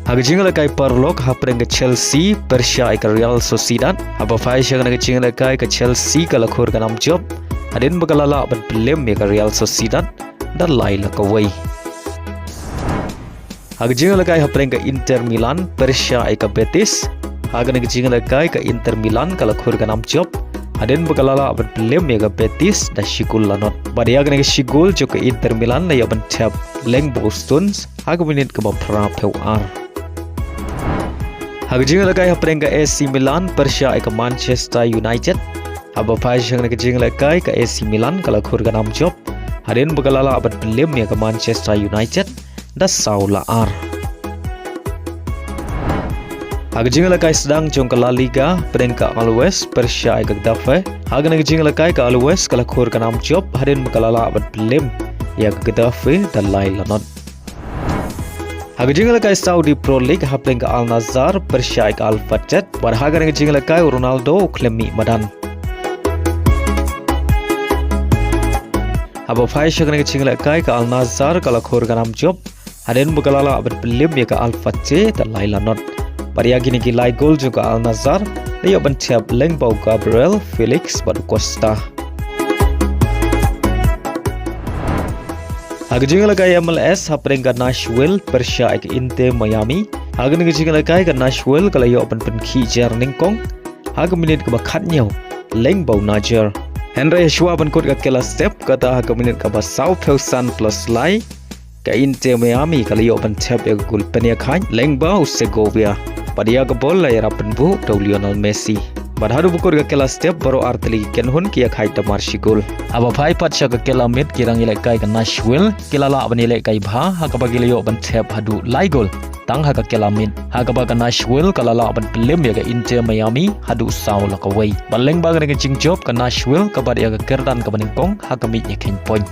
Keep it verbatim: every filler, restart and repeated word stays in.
Ha ka jingïalehkai paralok hapdeng ka Chelsea pyrshah ïa ka Real Sociedad. Haba phai sha kane ka jingïalehkai ka Chelsea ka la khur ka nam jop hadien ba ka la lah ban pynlem ïa ka Real Sociedad da lai la kawei. Ha ka jingïalehkai hapdeng ka Inter Milan pyrshah ïa ka Betis. Ha kane ka jingïalehkai ka Inter Milan ka la khur ka nam jop hadien ba ka la lah ban pynlem ïa ka Betis da shi gol la nod. Bad ïa kane ka shi gol jong ka Inter Milan la ïoh ban thep lyngba u Stones ha ka minit kaba phra phew ar. Ha ka jingïalehkai hapdeng ka A C Milan pyrshah ïa ka Manchester United. Haba phai sha kane ka jingïalehkai ka A C Milan ka la khur ka nam jop hadien ba ka la lah ban pynlem ïa ka Manchester United da saw la ar. Ha ka jingïalehkai sdang jong ka La Liga hapdeng ka Alaves pyrshah ïa ka Getafe. Ha kane ka jingïalehkai ka Alaves ka la khur ka nam jop hadien ba ka la lah ban pynlem ïa ka Getafe da lai la nod. Ha ka jingïalehkai Saudi Pro League hapdeng ka Al Nassr pyrshah ïa ka Al Fateh. Bad ha kane ka jingïalehkai u Ronaldo u khlem mih madan. Haba phai sha kane ka jingïalehkai ka Al Nassr ka la khur ka nam jop hadien ba ka la lah ban pynlem ïa ka Al Fateh da lai la nod. Bad ïa kine ki lai gol jong ka Al Nassr la ïoh ban thep lyngba u Gabriel, Felix bad u Costa. Ha ka jingïalehkai M L S hapdeng ka Nashville pyrshah ïa ka Inter Miami. Ha kane ka jingïalehkai ka Nashville ka la ïoh ban pynkhih jer nyngkong ha ka minit kaba khathynñiew lyngba u Najer. Hynrei shuwa ban kut ka kylla step, kata ha ka minit kaba saw phew san plus lai, ka Inter Miami ka la ïoh ban thep ïa ka gol pynïakhaid lyngba u Segovia. Bad ïa ka bol la ïarap pynbuh da u Lionel Messi. Bad haduh ba kut ka kylla step baroh ar tylli ki kynhun ki ïakhaid da mar shi gol. Haba phai pat sha ka kylla miet ki nongïalehkai ka Nashville ki la lah ban ïalehkai bha ha kaba ki la ïoh ban thep haduh lai gol tang ha ka kylla miet. Ha kaba ka Nashville ka la lah ban pynlem ïa ka Inter Miami haduh saw la kawei. Bad lyngba kane ka jingjop ka Nashville ka bat ïa ka kyrdan kaba nyngkong ha ka miej ïakheiñ point.